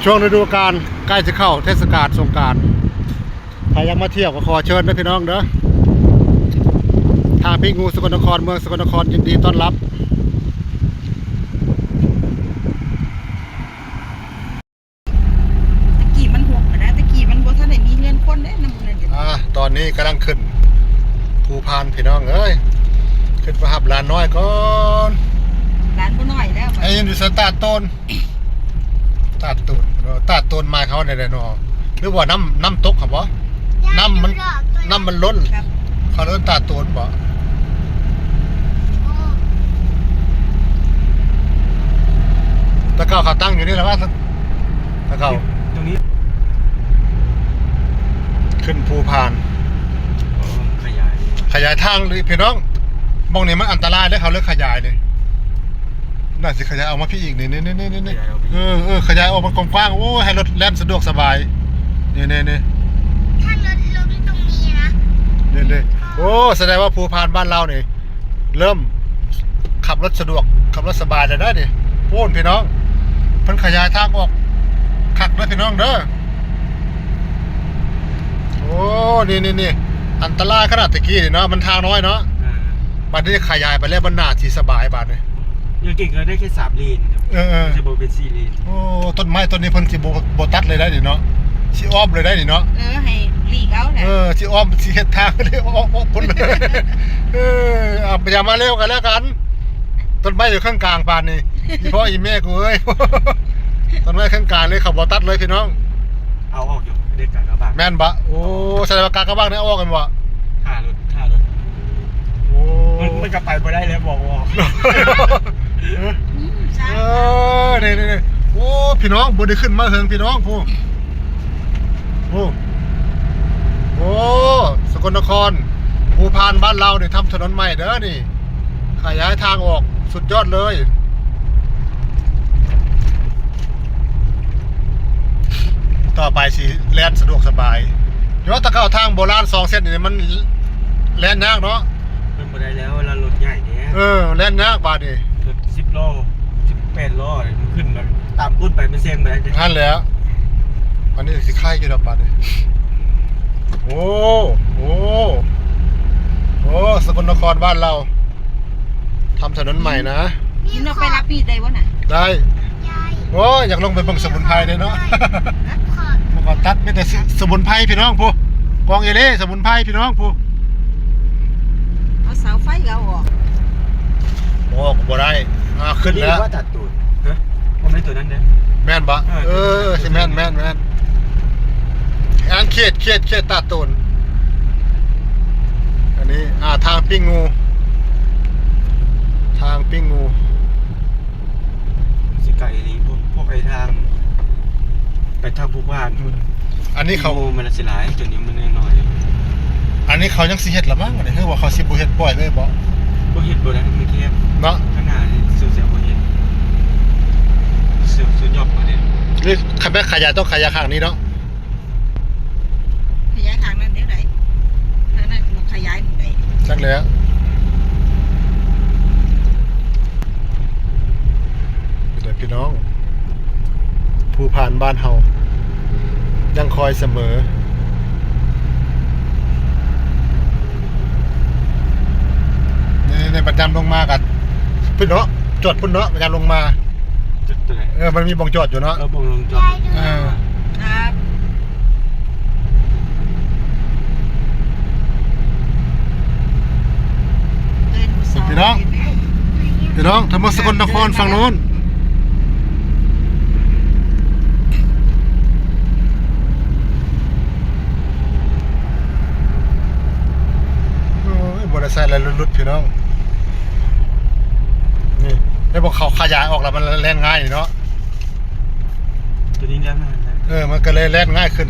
ຊ່ວງລະດູການໃກ້ຈະເຂົ້າເທດສະການສົງການ ໃຜຢາກມາທ່ຽວກໍຂໍເຊີນເດີພີ່ນ້ອງເດີ. ທາງປີກງູສະກົນນະຄອນ ເມືອງສະກົນນະຄອນ ຍິນດີຕ້ອນຮັບ. ແຕ່ກີ້ມັນຮົກຫັ້ນນະ ແຕ່ກີ້ມັນບໍ່ທັນໄດ້ມີເຮືອນຄົນເດ້ນຳໝູ່ນັ້ນ. ອ່າ ຕອນນີ້ກຳລັງຂຶ້ນພູພານພີ່ນ້ອງເອີຍ ຂຶ້ນໄປຮັບຫຼານນ້ອຍກ່ອນ. ຫຼານບໍ່ນ້ອຍແລ້ວ ໄອ້ຢູ່ໃສຕາດໂຕນ ຕາດໂຕນ ຕາດໂຕນໝາຍເຂົາແນວໃດນໍ ຫຼືວ່ານ້ຳ ນ້ຳຕົກຫັ້ນບໍ? ນ້ຳມັນ ນ້ຳມັນລົ້ນ ເຂົາເອີ້ນຕາດໂຕນບໍ? ແຕ່ເກົ່າເຂົາຕັ້ງຢູ່ນີ້ລະວ່າ ແຕ່ເກົ່າ ຕົງນີ້ ຂຶ້ນພູພານ ອໍ ຂະຫຍາຍ ຂະຫຍາຍທາງເລີຍພີ່ນ້ອງ. ໝ່ອງນີ້ມັນອັນຕະລາຍເດ້ ເຂົາເລີຍຂະຫຍາຍນີ້. ໜ້າຊິຂະຫຍາຍອອກມາພີ້ອີກນີ້ ນີ້ ນີ້ ນີ້ ນີ້ ຂະຫຍາຍອອກໄປອີກ ເອີ ເອີ ຂະຫຍາຍອອກມາກວ້າງໆ ໂອ້ ໃຫ້ລົດແລ່ນສະດວກສະບາຍ ນີ້ ນີ້ ນີ້ ຖ້າລົດລົງຢູ່ຕົງນີ້ນະ ນີ້ ນີ້ ໂອ້ ສະແດງວ່າພູພານບ້ານລາວນີ້ ເລີ່ມຂັບລົດສະດວກ ຂັບລົດສະບາຍແລ້ວເດີນີ້. ໂອ້ ພີ່ນ້ອງ ເພິ່ນຂະຫຍາຍທາງອອກຄັກເດີພີ່ນ້ອງເດີ. ໂອ້ ນີ້ ນີ້ ນີ້ ອັນຕະລາຍຂະໜາດແຕ່ກີ້ນີ້ເນາະ ມັນທາງນ້ອຍເນາະ ອ່າ ບາດນີ້ຂະຫຍາຍໄປແລ້ວ ມັນໜ້າຊິສະບາຍບາດນີ້. ຍັງເກັ່ງກໍໄດ້ແຄ່ສາມເລນ ເອີ ເອີ ຈະບໍ່ເປັນສີ່ເລນ. ໂອ້ ຕົ້ນໄມ້ຕົ້ນນີ້ເພິ່ນຊິບໍ່ ບໍ່ຕັດເລີຍໄດ໋ນີ້ເນາະ ຊິອ້ອມເລີຍໄດ໋ນີ້ເນາະ. ເອີ ໃຫ້ຫຼີກເອົາແຫຼະ ເອີ ຊິອ້ອມ ຊິເຮັດທາງເລີຍ ອອກ ອອກພຸ້ນ ເອີ ເອົາ ຢ່າມາເລັວກັນແລ້ວກັນ ຕົ້ນໄມ້ຢູ່ຂ້າງກາງປານນີ້ ອີພໍ່ອີແມ່ກູເອີຍ ຕົ້ນໄມ້ຂ້າງກາງເລີຍ ເຂົາບໍ່ຕັດເລີຍພີ່ນ້ອງ. ເອົາອອກຢູ່ ເດັດກາກະບັງ ແມ່ນບໍ່? ໂອ້ ສະແດງວ່າກາກະບັງນີ້ເອົາອອກແມ່ນບໍ່? ຖ້າລົດ ຖ້າລົດ ໂອ້ ມັນ ມັນກໍໄປບໍ່ໄດ້ແລ້ວ ບອກອອກ. ອືມ ເອີ ນີ້ໆໆ ໂອ້ ພີ່ນ້ອງ ບໍ່ໄດ້ຂຶ້ນມາເຫິງພີ່ນ້ອງ ຜູ້ ໂອ້ ໂອ້ ສະກົນນະຄອນ ພູພານບ້ານລາວນີ້ ທຳຖະໜົນໃໝ່ເດີນີ້ ຂະຫຍາຍທາງອອກ ສຸດຍອດເລີຍ. ຕໍ່ໄປຊິແລ່ນສະດວກສະບາຍ ຍ້ອນແຕ່ເກົ່າທາງໂບລານສອງເສັ້ນນີ້ມັນແລ່ນຍາກເນາະ. ເປັນບໍ່ໄດ້ແລ້ວ ເວລາລົດໃຫຍ່ເດ້ ເອີ ແລ່ນຍາກບາດນີ້ ລົດສິບລໍ້ ສິບແປດລໍ້ ມັນຂຶ້ນມາຕາມກົ້ນໄປ ມັນແຊງບໍ່ໄດ້ເດ້ ຫັ້ນແຫຼະ. ອັນນີ້ຊິໄຄຢູ່ດອກບາດນີ້. ໂອ້ ໂອ້ ໂອ້ ສະກົນນະຄອນບ້ານລາວ ທຳຖະໜົນໃໝ່ນະ. ກິນເອົາໄປລັກມີດໄດ້ບໍ່ນະ? ໄດ້. ໂອ້ຍ ຢາກລົງໄປເບິ່ງສະໝຸນໄພເດ້ເນາະ. ເມື່ອກ່ອນຕັດມີແຕ່ສະໝຸນໄພພີ່ນ້ອງ ຜູ້ ກອງເອເລສະໝຸນໄພພີ່ນ້ອງ ຜູ້ ເອົາເສົາໄຟກໍເອົາອອກ ບໍ່ອອກກໍບໍ່ໄດ້. ອ່າ ຂຶ້ນແລ້ວ ນີ້ວ່າຕັດໂຕນ ຮະ ບໍ່ແມ່ນໂຕນັ້ນເດ້ ແມ່ນບໍ່? ເອີ ເອີ ຊິແມ່ນ ແມ່ນ ແມ່ນ ອັນເຂດ ເຂດ ເຂດຕາດໂຕນ. ອັນນີ້ ອ່າ ທາງປີ້ງງູ ທາງປີ້ງງູ ຊິໄກອີ່ຫຼີ ພວກ ພວກໄອ້ທາງ ໄປທາງພູພານ ອືມ ອັນນີ້ເຂົາ ໂອ້ ມັນລະຊິຫຼາຍ ຕົວນີ້ມັນນ້ອຍໆ. ອັນນີ້ເຂົາຍັງຊິເຮັດລະມັ້ງ ອັນນີ້ ຄືວ່າເຂົາຊິບໍ່ເຮັດ ປ່ອຍເລີຍບໍ? ບໍ່ເຮັດບໍ່ໄດ້ ມັນແຄບເນາະ ຂະໜາດນີ້ສົງໄສບໍ່ເຮັດ ສຸດ ສຸດຍອດບໍ່ເດ້. ນີ້ຄັນແມ່ນຂະຫຍາຍ ຕ້ອງຂະຫຍາຍຂ້າງນີ້ເນາະ. ຂະຫຍາຍທາງນັ້ນແນວໃດ? ທາງນັ້ນມັນຂະຫຍາຍໝ່ອງໃດ? ຈັກແຫຼະ. ເດີພີ່ນ້ອງ ພູພານບ້ານເຮົາ ຍັງຄອຍສະເໝີ. ນີ້ໆ ບັດຍາມລົງມາກໍພຸ້ນເນາະ ຈອດພຸ້ນເນາະ ບັດຍາມລົງມາ. ຈຸດຕົວໃດ? ເອີ ມັນມີບ່ອນຈອດຢູ່ເນາະ. ເອີ ບ່ອນລົງຈອດ. ເອີ ພີ່ນ້ອງ ພີ່ນ້ອງ ທາງເມືອງສະກົນນະຄອນຝັ່ງໂນ້ນ. ໂອ້ຍ ບໍ່ໄດ້ໃສ່ລະຫຼຸດ ພີ່ນ້ອງ. ນີ້ ແລ້ວພວກເຂົາຂະຫຍາຍອອກແລ້ວ ມັນແລ່ນງ່າຍເນາະ. ຕົວນີ້ແລ່ນງ່າຍແຫຼະ. ເອີ ມັນກໍເລີຍແລ່ນງ່າຍຂຶ້ນ.